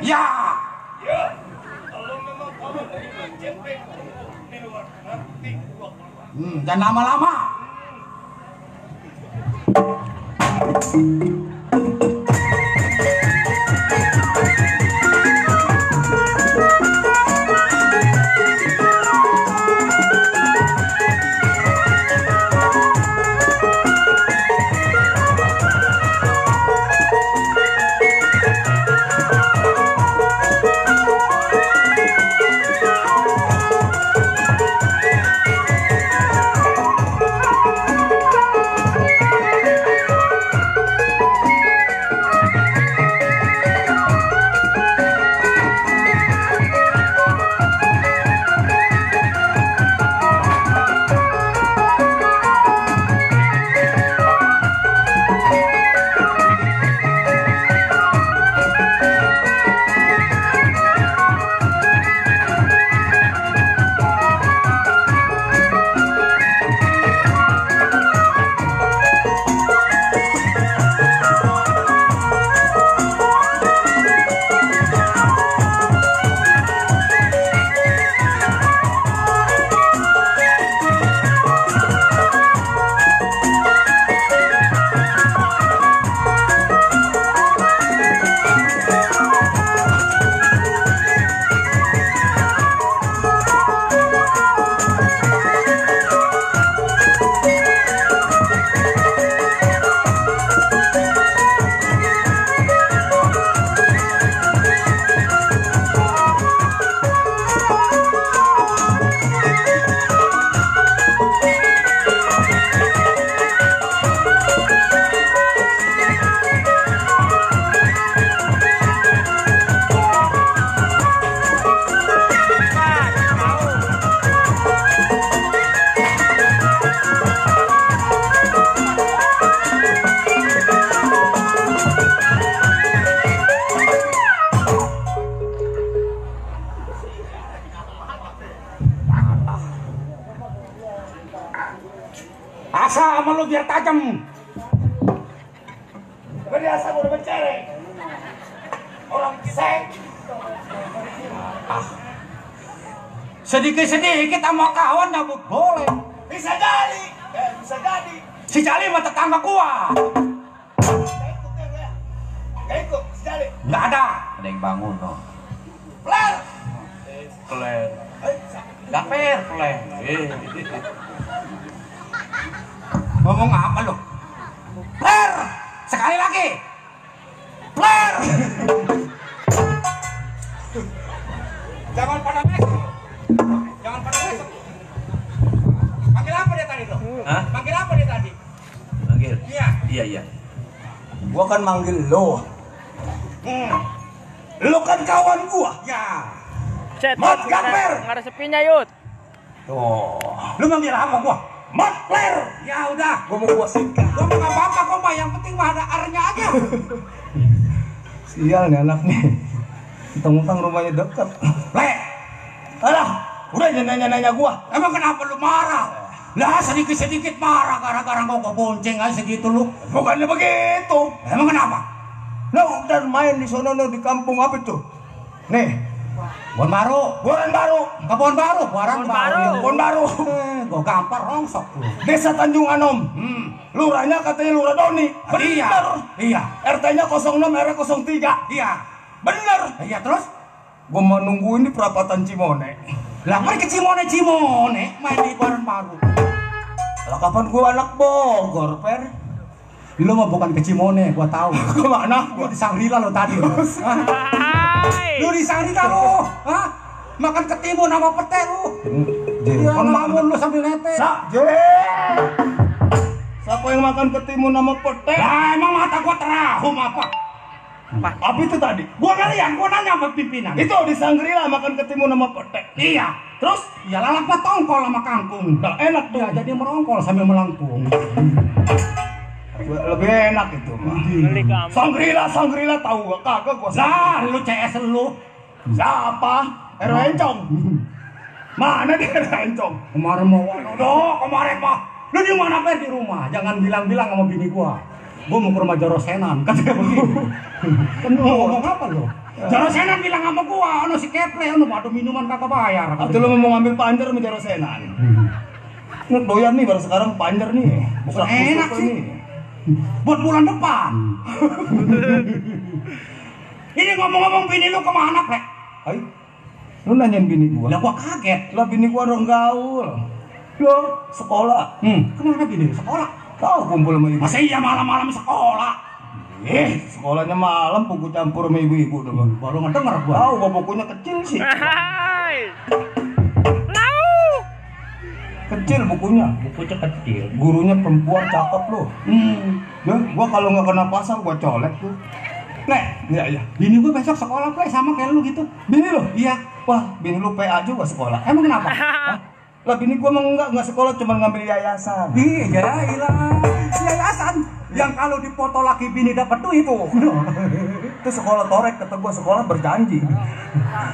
Ya. Ya. Kalau memang kamu dari cepet di luar nanti gua keluar. Jangan lama-lama. Asa sama lu biar tajam. Biasa gua udah mencereng. Orang sek. Sedikit-sedikit sama kawan nyabut boleh. Bisa jadi. Bisa jadi. Si Jali mah tetangga gua. Gak ikut, si Jali. Nggak ada. Ada yang bangun loh. Fler. Peler. Nggak fair, peler. Ngomong apa lo? Fler! Sekali lagi! Fler! Jangan pada mesok. Jangan pada mesok. Panggil apa dia tadi tuh? Hah? Panggil apa dia tadi? Manggil? Iya. Iya. Gua kan manggil lo. Lo kan kawan gua. Ya. Cet, Mat Gamper. nggak ada sepinya Yud. Tuh. Lu manggil apa gua? Mat Fler. Ya udah. Gua mau gua singkat. Gua mau apa-apa kok, Pak. Yang penting mah ada R-nya aja. Sial nih anak nih. Mentang-mentang rumahnya dekat. Le, Alah, udah jangan nanya-nanya gua. emang kenapa lu marah? Lah sedikit-sedikit marah gara-gara gua bonceng aja segitu lu. Bukannya begitu. Emang kenapa? Lo udah main di sono no, di kampung apa tuh? Nih, Bon baru. Buaran Baru. Kebon baru, barang Kebon baru. baru. Kebon Baru. Gua gampar rongsok lu. Desa Tanjung Anom. Lurahnya katanya Lurah Doni. Iya. Bener. Iya. RT-nya 06, RW 03. Iya. Bener. Iya terus? Gua mau nunggu ini perapatan Cimone. Lah pergi ke Cimone main di barang baru. Kalau kapan gua anak Bogor, Per? Lu mah bukan ke Cimone, gua tahu. Kemana? Lu di Sangrila lo tadi. Hai. Lu di Sangrila lo. Hah? Makan ketimun sama pete lu. Iya, Kan ngelamun lu sambil nete. Siapa yang makan ketimun sama pete? Lah emang mata gua terahum apa? Apa itu tadi? Gua ngeliat, gua nanya sama pimpinan. Itu di Sangrila makan ketimun sama pete. Iya. Terus ya lalap tongkol sama kangkung. Nah, enak tuh. Ya jadi merongkol sambil melengkung. Lebih enak itu mah. Beli kamu. Sangrila tahu gak? Kagak gua. Lah, lu CS lu. Siapa? RW Encong. Mana dia RW Encong? Kemarin mau kemarin mah. Lu di mana Per? Di rumah. Jangan bilang-bilang sama bini gua. Gua mau ke rumah Jorosenan. Katanya begitu. Kan lu ngomong apa lu? Jarosenan bilang sama gua, ono si keple, ono waduh minuman kagak bayar. Atau lu mau ngambil panjer sama Jarosenan? Nggak doyan nih baru sekarang panjer nih. Bukan enak sih. Buat bulan depan. Ini ngomong-ngomong bini lu kemana, Plek? Hai, lu nanyain bini gua? Lah gua kaget. Lah bini gua dong gaul. Lo sekolah. Kemana bini lu sekolah? Kau kumpul sama ibu. Masa iya malam-malam sekolah? Sekolahnya malam buku campur sama ibu-ibu dong. Baru ngedenger gua. Tahu gua bukunya kecil sih. Hai. Kecil bukunya. Bukunya kecil. Gurunya perempuan cakep loh. Ya, gua kalau nggak kena pasal gua colek tuh. Plek, Iya. bini gua besok sekolah, Plek, sama kayak lu gitu. Bini lo? Iya. Wah, bini lu PA juga sekolah. Emang kenapa? Hah? Lah bini gua emang enggak sekolah, cuma ngambil yayasan. Iya, ilah. Yayasan yang kalau dipoto laki bini dapat duit tuh. Itu sekolah torek, kata gua sekolah berjanji.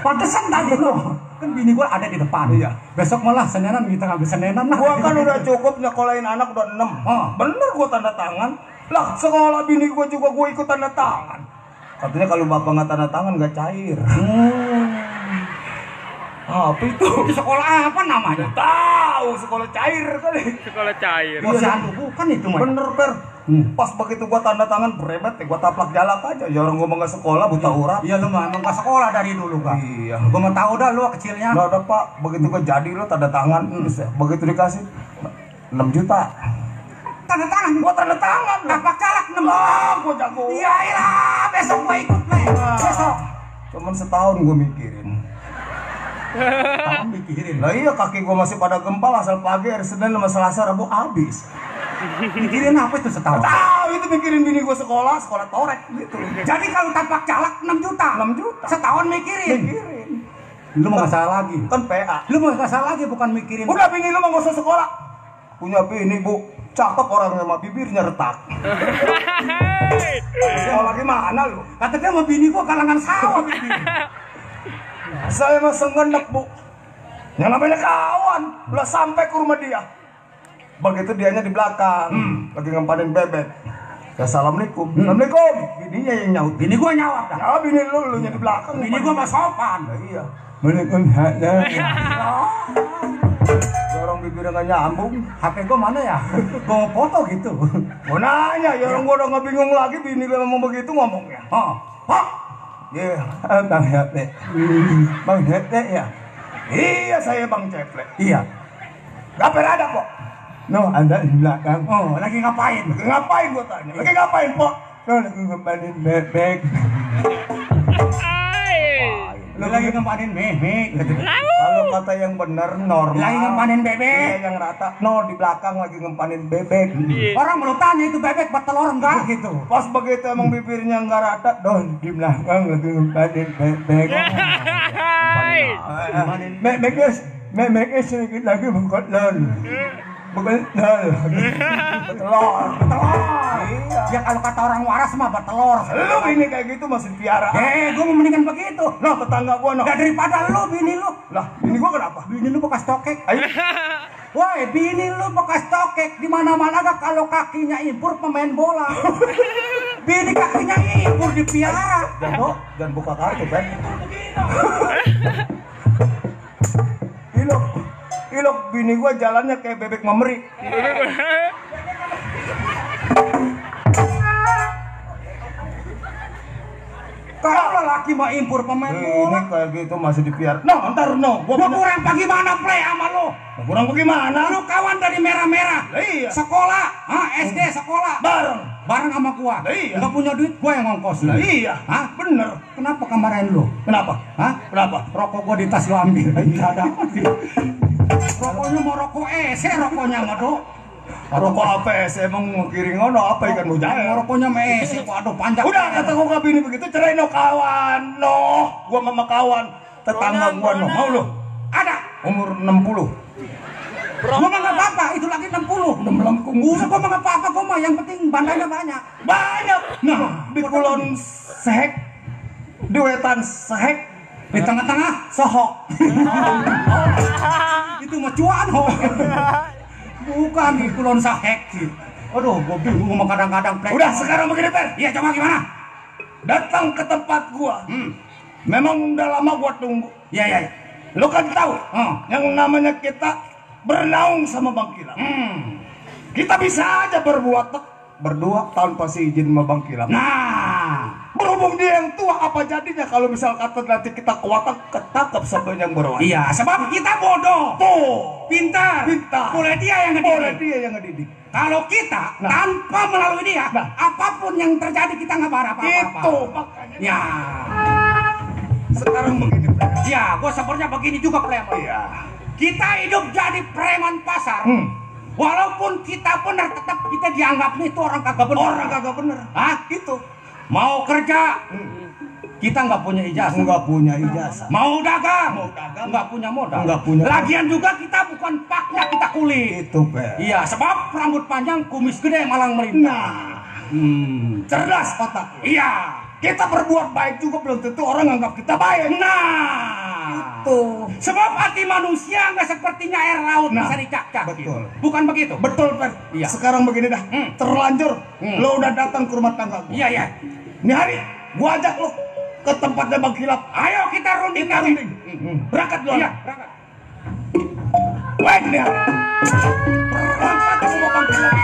Pantesan tadi lo. Kan bini gua ada di depan. Iya. Besok malah Senenan kita ngambil Senenan lah. Gua kan udah cukup nyekolahin anak udah 6. Bener gua tanda tangan. Lah sekolah bini gua juga gua ikut tanda tangan. Katanya kalau bapak nggak tanda tangan nggak cair. Apa itu? Itu sekolah apa namanya? Tahu sekolah cair kali. Sekolah cair. Posyandu bukan itu mah. Bener per. Pas begitu gua tanda tangan berebet, gua taplak jalak aja. Ya orang gua mah nggak sekolah buta urap. Iya lu mah emang gak sekolah dari dulu kan. Iya. Gua mau tahu dah lu kecilnya. Nggak ada pak. Begitu gua jadi lo tanda tangan. Begitu dikasih 6 juta. Tanda tangan. Gua tanda tangan. Tapak calak 6 Gua jago. Iya ilah, besok gua ikut nih. Besok. Cuman setahun gua mikirin. Tahun mikirin. Lah iya kaki gua masih pada gempal asal pagi hari Senin sama Selasa Rabu habis. Mikirin apa itu setahun? Tahu itu mikirin bini gua sekolah torek gitu. Jadi kalau tapak calak 6 juta. 6 juta. Setahun mikirin. Lu mau nggak salah lagi. Kan PA. Lu mau nggak salah lagi bukan mikirin. Udah bini lu mah nggak usah sekolah. Punya bini bu, cakep orangnya mah bibirnya retak. Sekolah gimana lu? Katanya sama bini gua kalangan sawah bini. Saya mah sengenek bu. Yang namanya kawan, udah sampai ke rumah dia. Begitu dianya di belakang, lagi ngempanin bebek. Ya assalamualaikum. Assalamualaikum. Bininya yang nyaut. Bini gua nyawab dah. Ya bini lu nya di belakang. Bini gua mah sopan. Iya. Waalaikumsalam. Orang bibirnya nggak nyambung. HP gua mana ya? Gua mau foto gitu. Mau nanya, ya orang gua udah nggak bingung lagi. Bini lu ngomong begitu ngomongnya. Iya, Bang Ceple. Bang Ceple ya? Iya, saya Bang Ceple. Iya. Gak pernah ada kok. No, ada di belakang. Oh, lagi ngapain? Lagi ngapain gua tanya? Lagi ngapain, Pok? No, lagi ngempanin bebek. Lu lagi ngempanin bebek. Kalau kata yang benar normal. Lagi ngempanin bebek. Iya, yang rata. No, di belakang lagi ngempanin bebek. Orang belum tanya itu bebek bertelur enggak gitu. Pas begitu emang bibirnya nggak rata, don di belakang lagi ngempanin bebek. Bebeknya sedikit lagi mengkotlon. Betul. Betelor. Iya. Ya kalau kata orang waras mah bertelur. Lu bini kayak gitu masih piara. Gua mau mendingan begitu. Nah, tetangga gua no. Ya daripada lu bini lu. Lah, bini gua kenapa? Bini lu bekas tokek. Ayo. Woi, bini lu bekas tokek. Di mana-mana gak kalau kakinya impur pemain bola. Bini kakinya impur dipiara. Dan buka kartu kan. Ilok bini gua jalannya kayak bebek memeri. Kalau laki mah impur pemain Ini bola. kayak gitu masih dipiara. No, ntar no. Gua kurang bagaimana play sama lu? Kurang bagaimana? Lu kawan dari merah-merah. Iya. Sekolah, SD sekolah. Bareng sama gua. Iya. Nggak punya duit, gua yang ngongkos. Iya. Hah? Bener. Kenapa kemarin lu? Kenapa? Hah? Kenapa? Rokok gua di tas lu ambil. Enggak ada. Rokoknya mau rokok rokoknya mah, Dok. Rokok apa sih emang mau kiri ngono apa ikan mujair? Rokoknya mesi, waduh panjang. Udah kata gua bini begitu cerai no kawan. No, gua mama kawan. Tetangga gua no. Mau lu? Ada. Umur 60. Gua mah nggak apa-apa, itu lagi 60. Udah melengkung. Gua mah nggak apa-apa, gua mah yang penting bandanya banyak. Banyak. Nah, Di Kulon Sehek. Di Wetan Sehek. di tengah-tengah Sohok. itu mah cuan ho. Bukan di Kulon Sahek. Aduh, gua bingung mah kadang-kadang. Udah sekarang begini Per. Iya, coba gimana? Datang ke tempat gua. Memang udah lama gua tunggu. Ya ya. Lo kan tahu, yang namanya kita bernaung sama Bang Kilap. Kita bisa aja berbuat berdua tanpa si izin sama Bang Kilap. Nah, berhubung dia yang tua, apa jadinya kalau misal kata nanti kita kuatan ketangkap sampai yang berwarna? iya, sebab kita bodoh. Tuh, Pintar. Boleh dia yang boleh ngedidik. dia yang ngedidik. Kalau kita tanpa melalui dia, apapun yang terjadi kita nggak marah apa-apa. Itu makanya. Ya. Sekarang begini, Pak. Ya, gue sebenarnya begini juga preman. Iya. Kita hidup jadi preman pasar. Walaupun kita benar, tetap kita dianggapnya itu orang kagak benar. Orang kagak bener. Hah? Itu. Mau kerja, kita nggak punya ijazah. Nggak punya ijazah. Mau dagang, nggak punya modal. Nggak punya. Lagian juga kita bukan paknya, kita kulit. Itu, Pak. Iya, sebab rambut panjang, kumis gede, malang melintang. Cerdas otak. Iya. Kita berbuat baik juga belum tentu orang anggap kita baik. Nah, Tuh. sebab hati manusia nggak sepertinya air laut bisa dicak-cak. Betul. Bukan begitu? Betul, Pak. Iya. Sekarang begini dah. Terlanjur. Lo udah datang ke rumah tangga gua. Iya, iya. Ini hari gua ajak lo ke tempatnya Bang Kilap. Ayo kita runding. Kita runding. Berangkat lo. Iya, berangkat. Baik nih. Berangkat ke rumah Bang Kilap.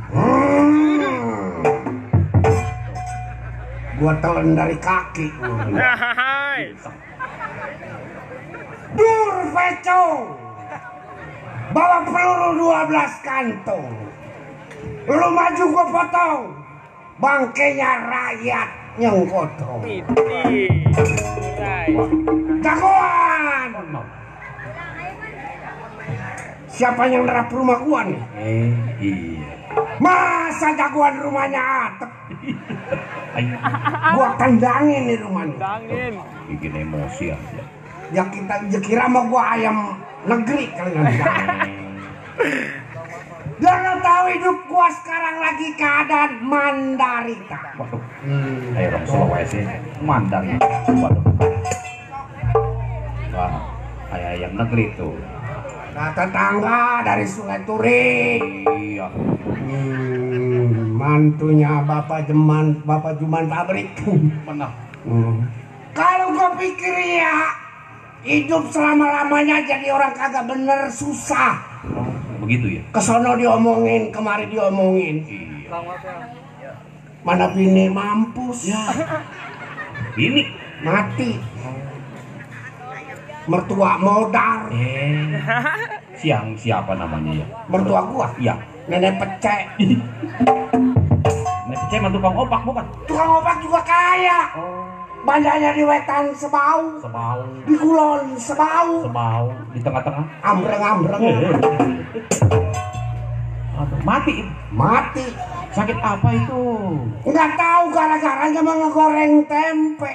Waduh. Gua telan dari kaki. Hai. Dur Veco, bawa peluru 12 kantong. Lu maju gua potong, bangkainya rakyat yang potong. Titik. Murai. Jagoan. Siapa yang nerap rumah gua nih? Iya. Masa jagoan rumahnya atap? Gua tendangin nih rumahnya. Dangin. Bikin emosi aja. Ya kita kira sama gua ayam negeri kali nanti. Jangan tahu hidup gua sekarang lagi keadaan Mandarika. Waduh. Ayo orang Sulawesi Mandarin. Waduh. Wah, kayak ayam negeri tuh. Nah, tetangga dari Sungai Turi. Iya. Mantunya Bapak Juman pabrik. Mana? Kalau gua pikir ya, hidup selama-lamanya jadi orang kagak bener susah. Begitu ya? Kesono diomongin, kemari diomongin. Iya. Mana bini mampus. Ya. Ini Mati. Mertua modal. siapa namanya ya? Mertua gua. Iya. Nenek pecek. Nek cek mah tukang opak bukan? Tukang obat juga kaya. Bandanya di wetan sebau. Sebau. Di kulon sebau. Sebau di tengah-tengah. Ambreng-ambreng. Aduh, mati. Mati. Sakit apa itu? Nggak tahu gara-garanya mau ngegoreng tempe.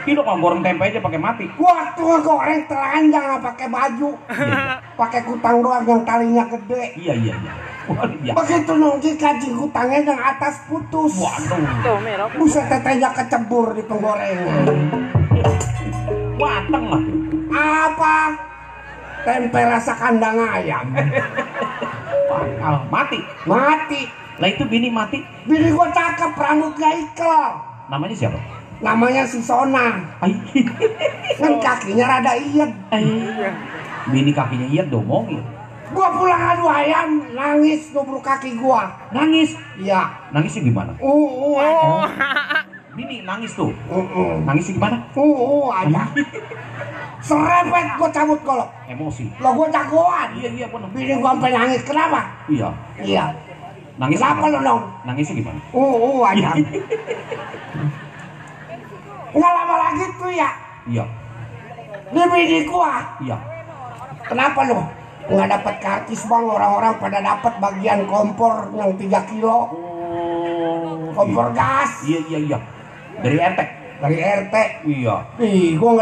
Itu kalau goreng tempe aja pakai mati. Waktu ngegoreng telanjang nggak pakai baju. Pakai kutang doang yang talinya gede. Iya. Waduh, ya. Begitu nunggu kaji kutangnya yang atas putus. Waduh. Tuh, merah. Buset tetenya kecebur di penggorengan. Mateng lah. Apa? Tempe rasa kandang ayam. Mati. Mati. Lah itu bini mati. Bini gua cakep, rambutnya ikel. Namanya siapa? Namanya si Sona. Kan kakinya rada iyet. Bini kakinya iya domongin. Gua pulang adu ayam, nangis nubruk kaki gua. Nangis. Iya. Nangisnya gimana? Aja. Bini nangis tuh. Nangisnya Nangisnya gimana? aja. Serempet gua cabut golok. Emosi. Lo gua jagoan. Iya benar. Bini gua sampai nangis, kenapa? Iya. Iya. Nangis. Kenapa lo dong? Nangisnya gimana? Aja. Nggak lama lagi tuh ya. Iya. Di bini gua. Iya. Kenapa lo? Nggak dapat kartis bang, orang-orang pada dapat bagian kompor yang 3 kilo. Kompor gas. Iya. Dari entek. Dari RT. Iya. Ih, gua